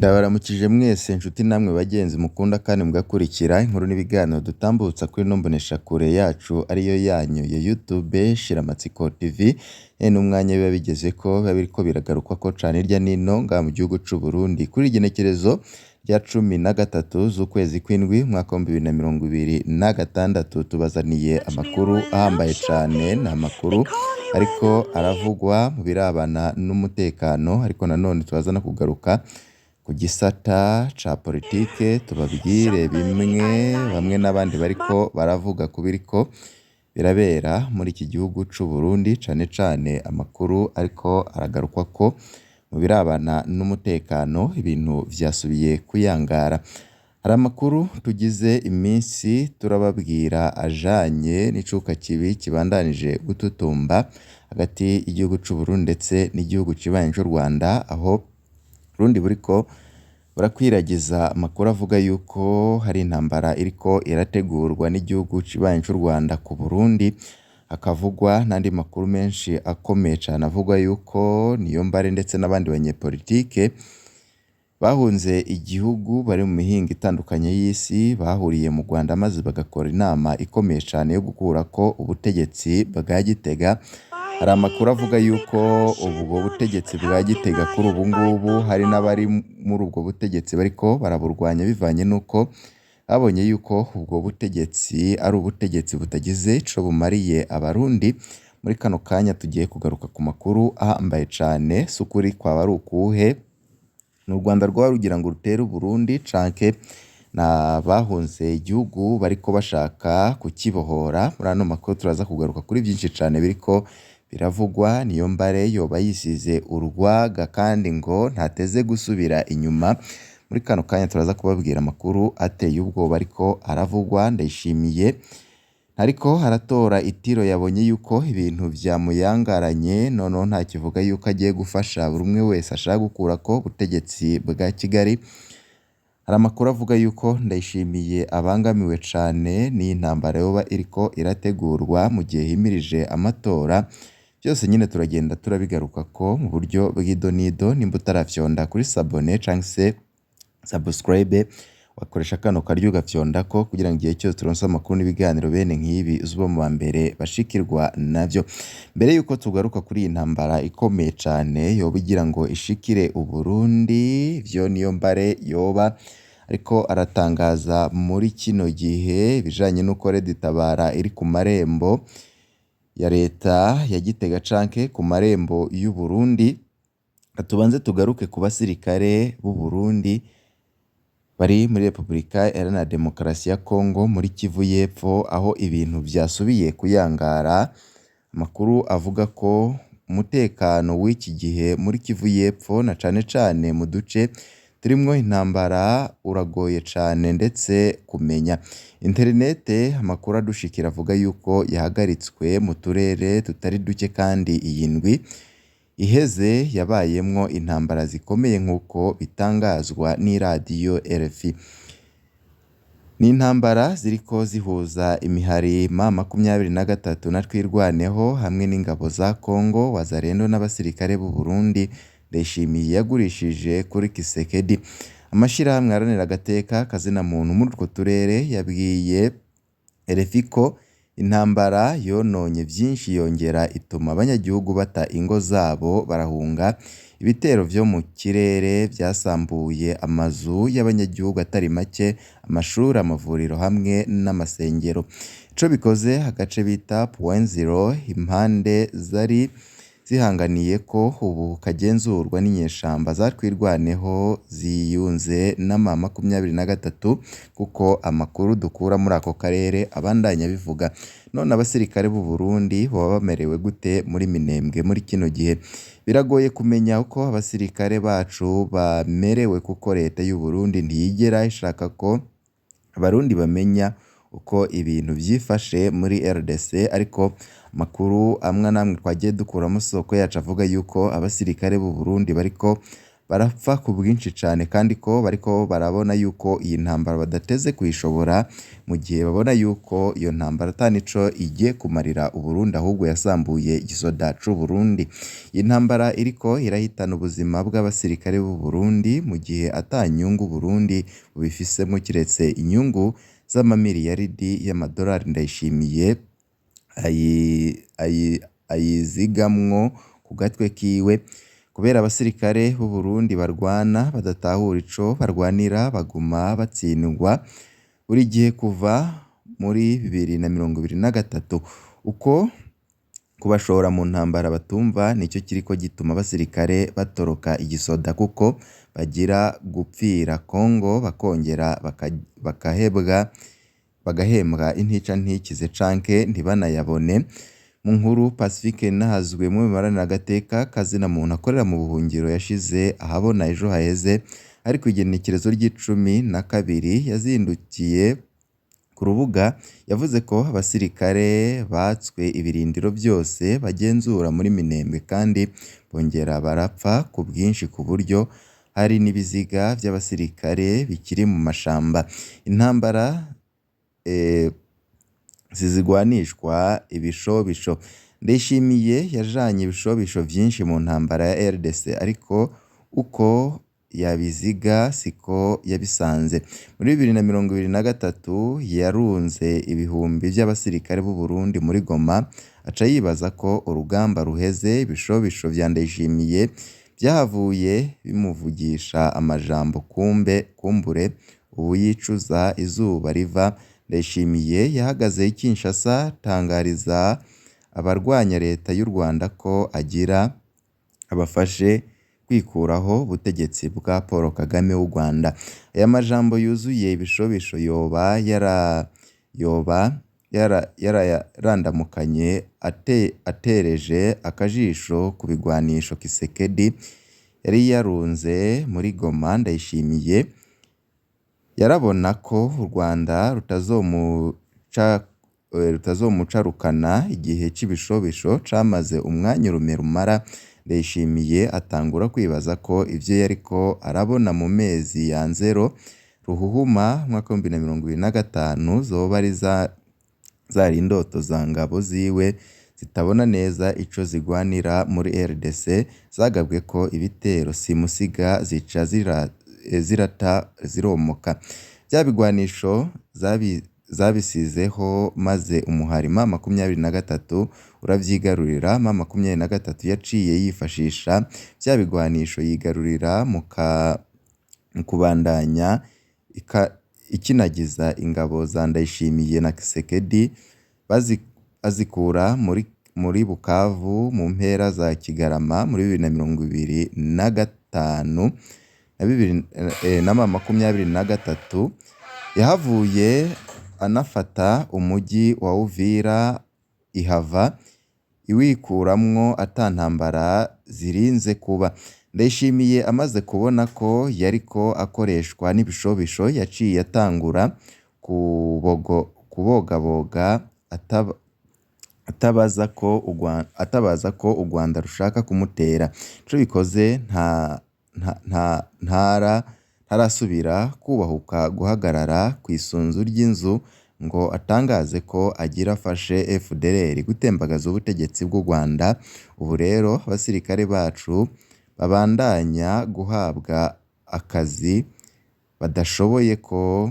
Ndabaramukije mwese nshuti namwe bagenzi mukunda kandi mugakurikira inkuru n'ibiganiro dutambutsa kuri ino mboneshakure yacu ariyo yanyu ya YouTube Shiramatsiko TV, n'umwanya biba bigezeko biba biriko biragarukwako cane hirya n'ino ngaha mu gihugu c'u Burundi. Kuri iri genekerezo rya 13 z'ukwezi kw'indwi umwaka w'2026 tubazaniye amakuru ahambaye cane, ni amakuru ariko aravugwa mu birabana n'umutekano ariko nanone turaza no kugaruka ku gisata ca politike tubabwire bimwe bamwe n'abandi bariko baravuga ku biriko birabera muri iki gihugu c'u Burundi, cane cane amakuru ariko aragarukwako mu birabana n'umutekano, ibintu vyasubiye kuyangara. Hari amakuru tugize iminsi turababwira ajanye n'icuka kibi kibandanije gututumba hagati y'igihugu c'u Burundi ndetse n'igihugu kibanyi c'u Rwanda, aho Burundi buriko burakwiragiza amakuru avuga yuko hari intambara iriko irategurwa n'igihugu kibanyi c'u Rwanda ku Burundi, hakavugwa n'andi makuru menshi akomeye cane avuga yuko Niyombare ndetse n'abandi banyepolitike bahunze igihugu bari mu mihingo itandukanye y'isi, bahuriye mu Rwanda maze bagakora inama ikomeye cane yo gukurako ubutegetsi bwa Gitega. Hari amakuru avuga yuko ubwo butegetsi bwa Gitega kuri ubu ngubu hari n'abari muri ubwo butegetsi bariko baraburwanya bivanye n'uko babonye yuko ubwo butegetsi ari ubutegetsi butagize ico bumariye Abarundi. Muri kano kanya tugiye kugaruka ku makuru ahambaye cane, si ukuri kwaba ari ukuhe? Ni u Rwanda rwoba rugira ngo rutere Uburundi canke ni abahunze igihugu bariko bashaka kukibohora? Muri ano makuru turaza kugaruka kuri vyinshi cane biriko biravugwa, Niyombare yoba yisize urwaga kandi ngo ntateze gusubira inyuma. Muri kano kanya turaza kubabwira amakuru ateye ubwoba ariko aravugwa, Ndayishimiye ariko aratora itiro yabonye yuko ibintu vyamuyangaranye, noneho ntakivuga yuko agiye gufasha buri umwe wese ashaka gukurako ubutegetsi bwa Kigali. Hari amakuru avuga yuko Ndayishimiye abangamiwe cane n'iyi ntambara yoba iriko irategurwa mu gihe himirije amatora. Vyose nyene turagenda turabigarukako mu buryo bw'idonido, nimba utaravyonda kuri s'abonner canke se subscribe, wakoresha kano karyo ugafyondako kugira ngo igihe cyose turonse amakuru n'ibiganiro bene nk'ibi uze uba mu ba mbere bashikirwa navyo. Mbere yuko tugaruka kuri iyi ntambara ikomeye cane yoba igira ngo ishikire Uburundi, vyo Niyombare yoba ariko aratangaza muri kino gihe ibijanye n'uko Red Tabara iri ku marembo ya leta ya Gitega canke ku marembo y'u Burundi. Tubanze tugaruke ku basirikare b'u Burundi bari muri Repubulika Iharanira Demokarasi ya Kongo muri Kivu y'Epfo, aho ibintu vyasubiye kuyangara. Amakuru avuga ko umutekano w'iki gihe muri Kivu y'Epfo na cane cane mu duce turimwo intambara uragoye cane ndetse kumenya. Interinete amakuru adushikira avuga yuko yahagaritswe mu turere tutari duke kandi iyi ndwi iheze yabayemwo intambara zikomeye nk'uko bitangazwa n'iradiyo RFI. Ni intambara ziriko zihuza imihari M23 na Twirwaneho hamwe n'ingabo za Kongo, Wazalendo n'abasirikare b'u Burundi Ndayishimiye yagurishije kuri Kisekedi. Amashirahamwe aharanira agateka kazina muntu muri utwo turere yabwiye RFI ko intambara yononye vyinshi yongera ituma abanyagihugu bata ingo zabo barahunga, ibitero vyo mu kirere vyasambuye amazu y'abanyagihugu atari make, amashuri, amavuriro hamwe n'amasengero. Ico bikoze agace bita Point Zero impande zari zihanganiye ko ubu kagenzurwa n'inyeshamba za Twirwaneho ziyunze na M23 kuko amakuru dukura muri ako karere abandanya abivuga. None abasirikare b'u Burundi boba bamerewe gute muri Minembwe muri kino gihe? Biragoye kumenya uko abasirikare bacu bamerewe kuko leta y'u Burundi ntiyigera ishaka ko Abarundi bamenya uko ibintu vyifashe muri RDC, ariko amakuru amwe n'amwe twagiye dukura amasoko yacu avuga yuko abasirikare b'u Burundi bariko barapfa ku bwinshi cane kandi ko bariko barabona yuko iyi ntambara badateze kuyishobora, mu gihe babona yuko iyo ntambara ata nico igiye kumarira Uburundi ahubwo yasambuye igisoda c'Uburundi. Iyi ntambara iriko irahitana ubuzima bw'abasirikare b'u Burundi mu gihe ata nyungu Uburundi bubifisemwo kiretse inyungu z'amamiriyaridi y'amadolari Ndayishimiye ayizigamwo ku gatwe kiwe, kubera abasirikare b'u Burundi barwana badatahura ico barwanira baguma batsindwa buri gihe kuva muri 2023. Uko kubashora mu ntambara batumva nico kiriko gituma abasirikare batoroka igisoda kuko bagira gupfira Congo bakongera bagahembwa intica ntikize canke ntibanayabone. Mu nkuru Pacifique Nahazwe mu agateka kazina muntu akorera mu buhungiro yashize ahabona ejo haheze, ariko igenekerezo ry'icumi na kabiri yazindukiye ku rubuga yavuze ko abasirikare batswe ibirindiro byose bagenzura muri Minembwe kandi bongera barapfa ku bwinshi ku buryo hari n'ibiziga by'abasirikare bikiri mu mashamba. Intambara zizigwanishwa ibishobisho. Ndayishimiye yajanye ibishobisho vyinshi mu ntambara ya RDC ariko uko yabiziga siko yabisanze. Muri 2023 yarunze ibihumbi vy'abasirikare b'u Burundi muri Goma aca yibaza ko urugamba ruheze. Ibishobisho vya Ndayishimiye vyahavuye bimuvugisha amajambo kumbe kumbure ubu yicuza izuba riva. Ndayishimiye yahagaze i Kinshasa atangariza abarwanya leta y'u Rwanda ko agira abafashe kwikuraho ubutegetsi bwa Paul Kagame w'u Rwanda. Aya majambo yuzuye ibishobisho yoba yarandamukanye atereje akajisho ku bigwanisho Kisekedi yari yarunze muri Goma. Ndayishimiye yarabona ko u Rwanda rutazomucarukana igihe c'ibishobisho camaze umwanya urume rumara. Ndayishimiye atangura kwibaza ko ivyo yariko arabona mu mezi ya Nzero Ruhuhuma umwaka w'ibihumbi na 2025 zoba ari zari indoto za ngabo ziwe zitabona neza ico zigwanira muri RDC, zagabweko ibitero simusiga zica zirata ziromoka. Vya bigwanisho zabisizeho maze umuhari M23 uravyigarurira. M23 yaciye yifashisha vya bigwanisho yigarurira mu kubandanya ikinagiza ingabo za Ndayishimiye na Kisekedi bazikura muri Bukavu mu mpera za Kigarama muri 2025 na M23. Yahavuye anafata umujyi wa Uvira ihava iwikuramwo ata ntambara zirinze kuba. Ndayishimiye amaze kubona ko yariko akoreshwa n'ibishobisho yaciye atangura kubogaboga atabaza ko u Rwanda rushaka kumutera. Ico bikoze ntarasubira kubahuka guhagarara kw'isunzu ry'inzu ngo atangaze ko agira afashe FDLR gutembagaza ubutegetsi bw'u Rwanda. Ubu rero abasirikare bacu babandanya guhabwa akazi badashoboye ko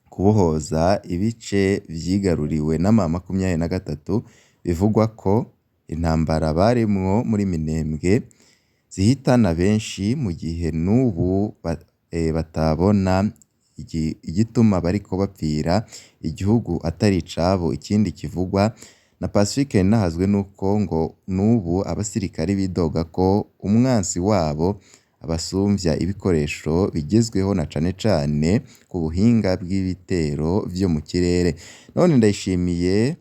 kubohoza ibice vyigaruriwe na M23, bivugwa ko intambara barimwo muri Minembwe zihitana benshi mu gihe n'ubu batabona igituma bariko bapfira igihugu atari icabo. Ikindi kivugwa na Pacifique Nahazwe nuko ngo n'ubu abasirikare bidoga ko umwansi wabo abasumvya ibikoresho bigezweho na cane cane ku buhinga bw'ibitero vyo mu kirere. None Ndayishimiye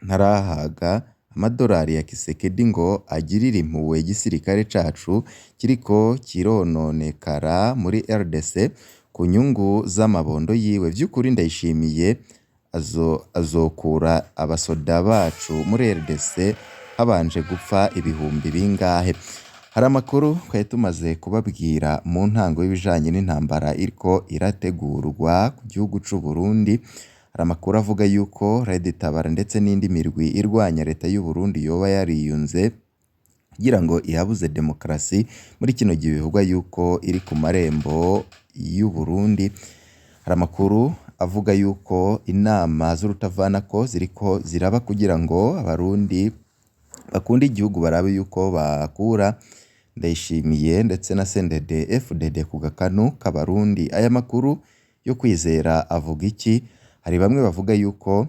ntarahaga amadolari ya Kisekedi ngo agirire impuhwe igisirikare cacu kiriko kirononekara muri RDC ku nyungu z'amabondo yiwe. Vy'ukuri Ndayishimiye azokura abasoda bacu muri RDC habanje gupfa ibihumbi bingahe? Hari amakuru twari tumaze kubabwira mu ntango y'ibijanye n'intambara iriko irategurwa ku gihugu c'u Burundi. Hari amakuru avuga yuko Red Tabara ndetse n'indi mirwi irwanya leta y'u Burundi yoba yariyunze kugira ngo ihabuze demokarasi muri kino gihe bivugwa yuko iri ku marembo y'u Burundi. Hari amakuru avuga yuko inama z'urutavanako ziriko ziraba kugira ngo abarundi bakunda igihugu barabe yuko bakura Ndayishimiye ndetse na CNDD FDD ku gakanu k'abarundi. Aya makuru yo kwizera avuga iki? Hari bamwe bavuga yuko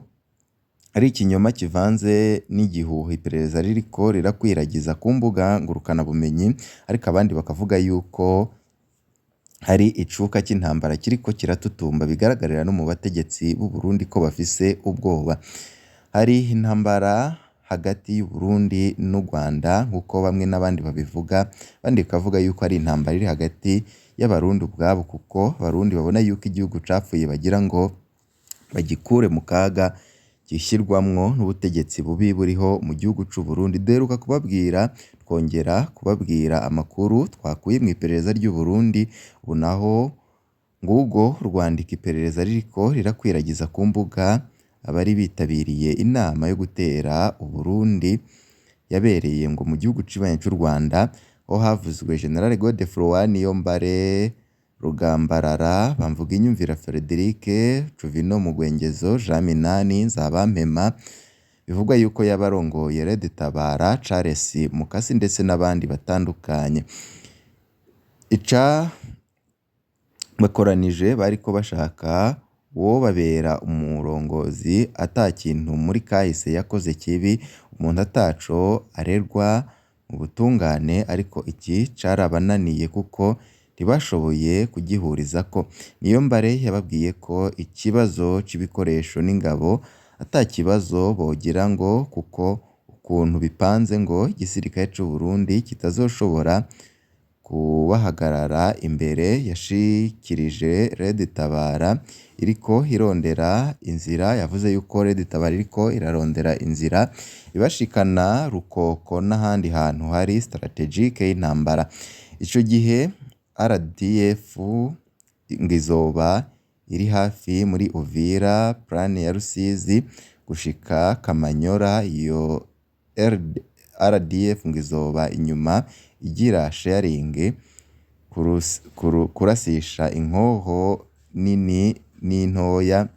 ari ikinyoma kivanze n'igihuha iperereza ririko rirakwiragiza ku mbuga ngurukanabumenyi, ariko abandi bakavuga yuko hari icuka cy'intambara kiriko kiratutumba bigaragarira no mu bategetsi b'u Burundi ko bafise ubwoba. Hari intambara hagati y'u Burundi n'u Rwanda nk'uko bamwe n'abandi babivuga, abandi bakavuga yuko ari intambara iri hagati y'abarundi ubwabo kuko abarundi babona yuko igihugu capfuye bagira ngo bagikure mu kaga gishyirwamwo n'ubutegetsi bubi buriho mu gihugu c'u Burundi. Duheruka kubabwira twongera kubabwira amakuru twakuye mu iperereza ry'u Burundi, ubu naho ngurwo rwandiko iperereza ririko rirakwiragiza ku mbuga abari bitabiriye inama yo gutera u Burundi yabereye ngo mu gihugu cibanyi c'u Rwanda, aho havuzwe General Godefroid Niyombare, Rugambarara, Bamvuginyumvira Frederic, Jovino Mugwengezo, Jean Minani, Nzabampema, bivugwa yuko yaba arongoye Red Tabara, Charles Mukasi ndetse n'abandi batandukanye. Ica bakoranije bariko bashaka uwobabera umurongozi ata kintu muri kahise yakoze kibi, umuntu ataco arerwa mu butungane, ariko iki carabananiye kuko ntibashoboye kugihurizako. Niyombare yababwiye ko ikibazo c'ibikoresho n'ingabo ata kibazo bogira ngo kuko ukuntu bipanze ngo igisirikare c'u Burundi kitazoshobora kubahagarara imbere. Yashikirije Red Tabara iriko irondera inzira, yavuze yuko Red Tabara iriko irarondera inzira ibashikana Rukoko n'ahandi hantu hari strategique y'intambara. Ico gihe RDF ngo izoba iri hafi muri Uvira, Plan ya Rusizi gushika Kamanyora. Iyo RDF ngo izoba inyuma igira sharing, kurasisha inkoho nini n'intoya,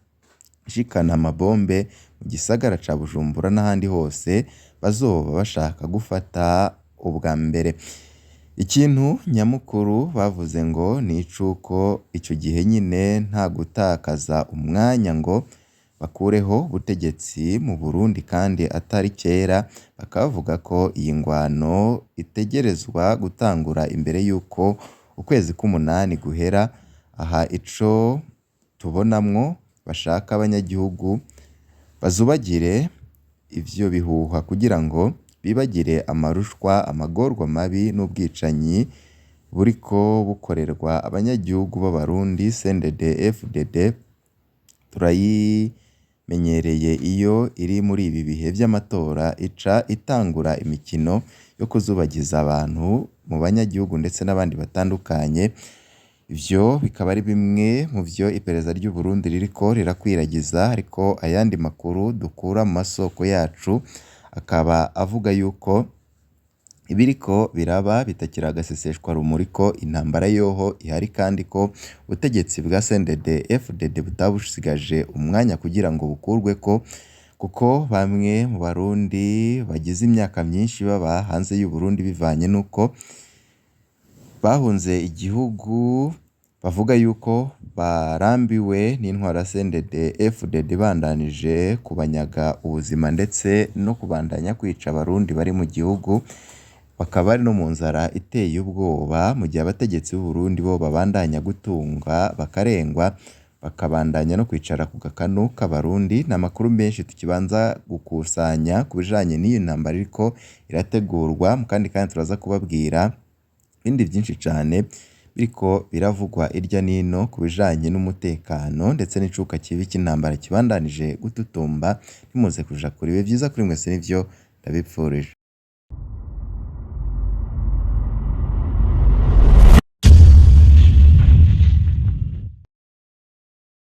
ishikana amabombe mu gisagara ca Bujumbura n'ahandi hose bazoba bashaka gufata ubwa mbere. Ikintu nyamukuru bavuze ngo ni icuko ico gihe nyine nta gutakaza umwanya ngo bakureho ubutegetsi mu Burundi kandi atari kera, bakaba bavuga ko iyi ngwano itegerezwa gutangura imbere y'uko ukwezi k'umunani guhera. Aha ico tubonamwo bashaka abanyagihugu bazubagire ivyo bihuha kugira ngo bibagire amarushwa, amagorwa mabi n'ubwicanyi buriko bukorerwa abanyagihugu b'abarundi. CNDD FDD turayimenyereye iyo iri muri ibi bihe vy'amatora ica itangura imikino yo kuzubagiza abantu mu banyagihugu ndetse n'abandi batandukanye. Ivyo bikaba ari bimwe mu vyo iperereza ry'u Burundi ririko rirakwiragiza, ariko ayandi makuru dukura mu masoko yacu akaba avuga yuko ibiriko biraba bitakiri agaseseshwa rumuri, ko intambara yoho ihari kandi ko ubutegetsi bwa CNDD FDD butabusigaje umwanya kugira ngo bukurweko, kuko bamwe mu barundi bagize imyaka myinshi baba hanze y'u Burundi bivanye n'uko bahunze igihugu, bavuga yuko barambiwe n'intwaro ya CNDD FDD ibandanije kubanyaga ubuzima ndetse no kubandanya kwica abarundi bari mu gihugu, bakaba bari no mu nzara iteye ubwoba, mu gihe abategetsi b'u Burundi bo babandanya gutunga bakarengwa, bakabandanya no kwicara ku gakanu k'abarundi. Ni amakuru menshi tukibanza gukusanya ku bijanye n'iyi ntambara iriko irategurwa, mu kandi kanya turaza kubabwira ibindi vyinshi cane biriko biravugwa irya nino ku bijanye n'umutekano ndetse n'icuka kibi c'intambara kibandanije gututumba. Ntimuze kuja kure, ibihe vyiza kuri mwese nivyo ndabipfurije.